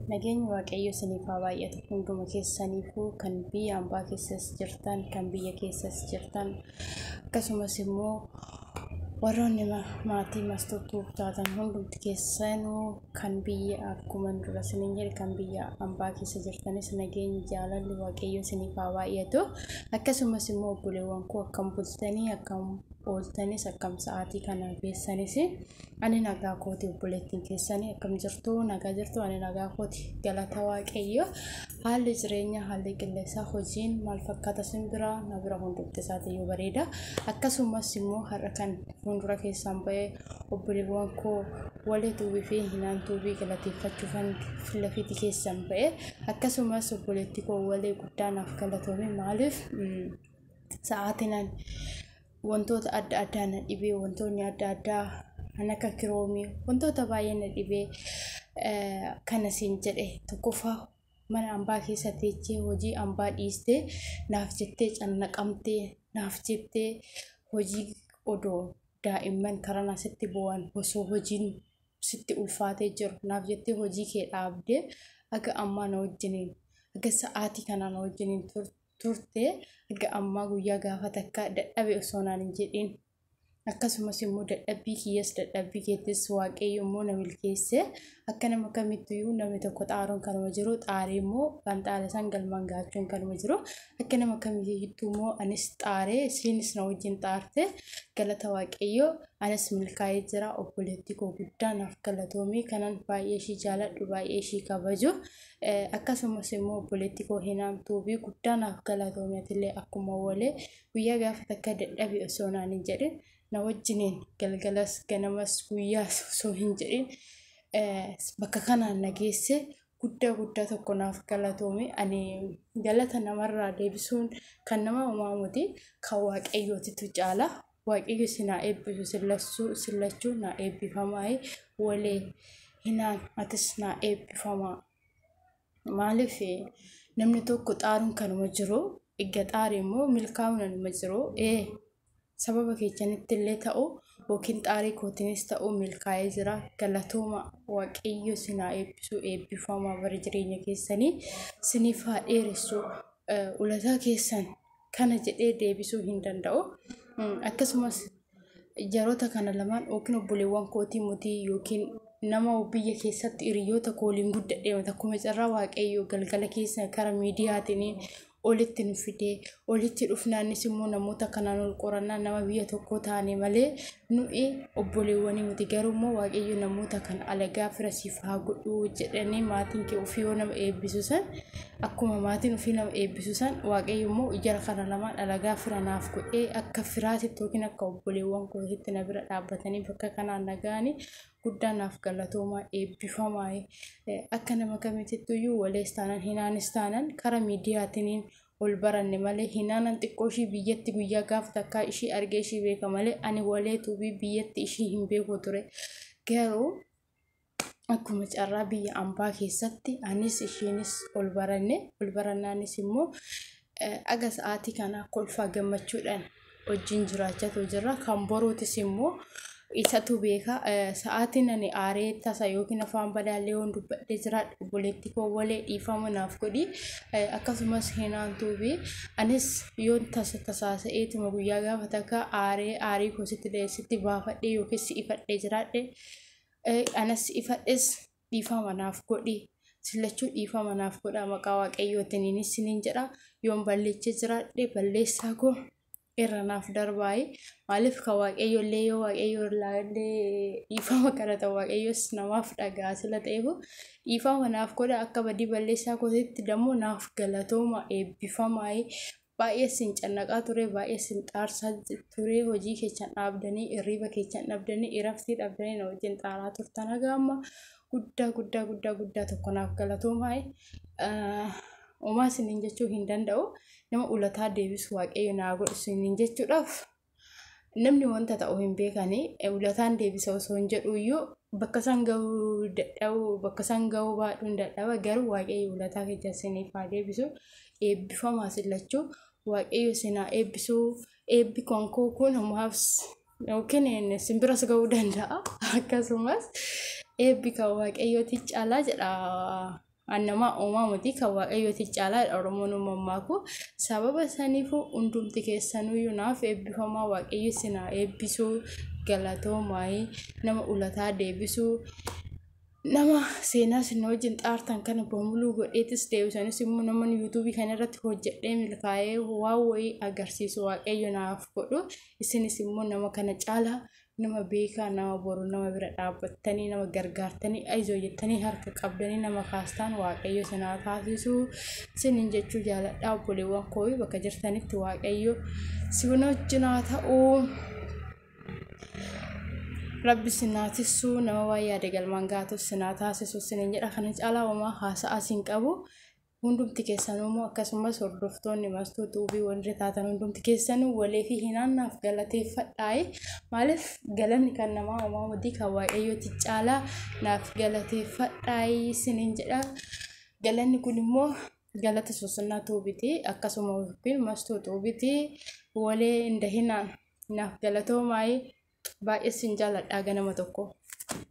Nageenyi Waaqayyo isiniif haa baay'atu. Hunduma keessaniifuu, kan biyya ambaa keessas jirtan, kan biyya keessas jirtan, akkasumas immoo warroonni maatii Mastuutuu taatan hundumti keessanuu, kan biyya, akkuma dura isiniin jedhe, kan biyya ambaa keessa jirtanis nageenyi jaalalli Waaqayyo isiniif haa baay'atu. Akkasumas immoo obboleewwan koo, akkam bultanii, akkam ooltanis, akkam sa'aatii kana geessanis? Ani nagaa kooti. Obboleettiin keessanii akkam jirtu? Nagaa jirtu? Ani nagaa kooti, galata Waaqayyo. Haalli jireenyaa, haalli qilleensaa, hojiin maal fakkaata sin bira? Na bira hundumti isaatiiyyuu bareeda. Akkasumas immoo har'a kan fuuldura keessaan ba'ee obboleewwan koo Walee Tuubii fi Hinaan Tuubii galateeffachuufan filafiiti keessan ba'e. Akkasumas obboleettii koo Walee, guddaa naaf galatoome. Maaliif, sa'aatiin wantoota adda addaa na dhibee, wantoonni adda addaa kan akka Kiroomii, wantoota baay'ee na dhibee kana siin jedhe. Tokkoffaa, mana ambaa keessa teechee hojii ambaa dhiistee naaf jettee cannaqamtee, naaf jettee hojii odoo daa'imman karaa sitti bu'an, osoo hojiin sitti ulfaatee jiru, naaf jettee hojii kee dhaabdee aga ammaa na wajjiniin, aga sa'aatii kanaa na wajjiniin turte. Aga ammaa guyyaa gaafa takka dadhabe osoo naan hin jedhin, akkasumas immoo dadhabbii kiyyas dadhabbii keettis Waaqayyo immoo na milkeesse. Akka nama kamittiyyuu namni tokko xaaruun kanuma jiru, xaaree immoo kan xaare san galmaan gaachuun kanuma jiru. Akka nama kamiyyuu immoo anis xaaree, isiinis na wajjin xaarte, galata Waaqayyo anis milkaa'ee jira. Obboleettii koo, guddaa naaf galatoomii, kanan baay'ee ishii jaaladhu, baay'ee ishii kabaju. Akkasumas immoo obboleettii koo Hinaan Tuubii, guddaa naaf galatoomii. Atillee akkuma Walee guyyaa gaafa takka dadhabe osoo naan hin jedhin na wajjiniin galgalas ganamas guyyaas osoo hin jedhin bakka kanaan na geesse, guddaa guddaa tokko naaf galatoome. Ani galata namarraa deebisuun kan nama uumamuti, kan Waaqayyootitu caala. Waaqayyo si naa eebbisu, sillachuu naa eebbifamaa. Walee, Hinaan, atis naa eebbifamaa. Maaliif, namni tokko xaaruun kanuma jiru, egaa xaare immoo milkaa'uun anuma jiru. Sababa keessanitti illee ta'u yookiin xaarii kootiinis ta'u milkaa'ee jira. Galatooma, Waaqayyo sinaa eebbisu, eebbifamaa. Bara jireenya keessanii siniif haa dheeressu. Ulataa keessan kana jedhee deebisuu hin danda'u. Akkasumas jaroota kana lamaan yookiin obboleewwan kootii mutii yookiin nama biyya keessatti hiriyoota koo waliin guddadhe, akkuma carraa Waaqayyo galgala keessa karaa miidiyaatiin olitti nu fidee, olitti dhufnaanis immoo namoota kanaan ol qorannaa nama biyya tokkoo taane malee nuyi obboleewwanii miti. Garuu immoo Waaqayyo namoota kan alagaa fira siif haa godhu jedhanii maatiin kee ofii yoo nama eebbisu san, akkuma maatiin ofii nama eebbisu san, Waaqayyo immoo jara kana lamaan alagaa fira naaf godhee akka firaatitti yookiin akka obboleewwan kootitti na bira dhaabbatanii bakka kanaan nagahanii, guddaa naaf galatoomaa, eebbifamaa. Akka nama kamitittuyyuu Walees taanan Hinaanis taanan karaa miidiyaatiin ol baranne malee, Hinaanan xiqqoo ishii biyyatti guyyaa gaafa takkaa ishii argee ishii beeka malee ani Walee Tuubii biyyatti ishii hin beeku ture. Garuu akkuma carraa biyya ambaa keessatti anis ishiinis ol baranne. Ol barannaanis immoo aga sa'aatii kanaa kolfaa gammachuudhaan wajjin jiraachaa jirra. Kan boruutis immoo isatu beeka. Sa'aatiin ani aaree tasa yookiin afaan badaallee yoon dubbadhee jiraadhe, obboleettii koo Walee, dhiifama naaf godhi. Akkasumas Hinaan Tuubii, anis yoon tasa tasaasa'eetuma guyyaa gaafa takka aaree aarii koo sitti baafadhee yookiin si ifadhee jiraadhe, anas ifadhes, dhiifama naaf godhi. Sillachuu dhiifama naaf godha, maqaa Waaqayyootiin isiniin jedha. Yoon balleechee jiraadhe balleessaa koo irra naaf darbaayi. Maaliif, kan Waaqayyo illee yoo Waaqayyo illee dhiifama kadhata, Waaqayyos namaaf dhagaa sila ta'eef, dhiifama naaf godha. Akka badii balleessaa kootitti dammoo naaf galatooma, eebbifamaa. Baay'ee sin cannaqaa ture, baay'ee sin xaarsaa ture. Hojii keessan dhaabdanii, hirriba keessan dhabdanii, iraftii dhabdanii na wajjin xaaraa turtan. Haga amma guddaa guddaa guddaa guddaa tokko naaf galatoomaa. Homaa isiniin jechuu hin danda'u. Nama ulataa deebisu Waaqayyo naa godhu isiniin jechuudhaaf, namni wanta ta'u hin beekanii ulataan deebisa osoo hin jedhu iyyuu bakka isaan gahuu dadhabu, bakka isaan gahuu baadhuun dadhaba. Garuu Waaqayyo ulataa keessa isiniif haa deebisu. Eebbifamaa sillachuu, Waaqayyo isin haa eebbisu. Eebbi konkoo kun homaaf yookiin simbiras gahuu danda'a. Akkasumas eebbi kan Waaqayyooti caalaa jedha. Annamaa uumaa miti, kan waaqayyooti caalaa Oromoon uumammaaku. Sababa saniifuu hundumti keessanuyyuu naaf eebbifamaa, waaqayyo isin haa eebbisuu, galatoomaayii. Nama ulataa deebisuu, nama seenaa isin wajjin xaartan kana bamuluu godheetis deebisanis immoo nama yuutuubii kana irratti hojjedhee milkaa'ee waan wayii agarsiisu waaqayyo naaf godhu. Isinis immoo nama kana caalaa nama beekaa, nama boru nama bira dhaabbattanii, nama gargaartanii, ayizoo jettanii harka qabdanii nama kaastaan waaqayyo isin haa taasisu isiniin jechuu jaaladha. Obboleewwan koo, bakka jirtanitti waaqayyo isin wajjin haa ta'uu. Rabbi sinaa tiksuu, nama waan yaade galmaan gaatu sinaa taasisu isiniin jedha. Kana caalaa homaa haasa'aa siin qabu. Hundumti keessanuu immoo, akkasumas hordoftoonni Mastuu Tuubii warri taatan hundumti keessanuu walii fi hinaannaaf galateeffadhaayi. Maaliif galanni kan namaa homaa miti, kan waaqayyooti caalaa, naaf galateeffadhaayi isiniin jedha. Galanni kun immoo galata Sosonnaa Tuubiti, akkasuma yookiin Mastuu Tuubiti. Walee inda hinaan naaf galatoomaayii, baay'ee sin jaaladhaa ganama tokko.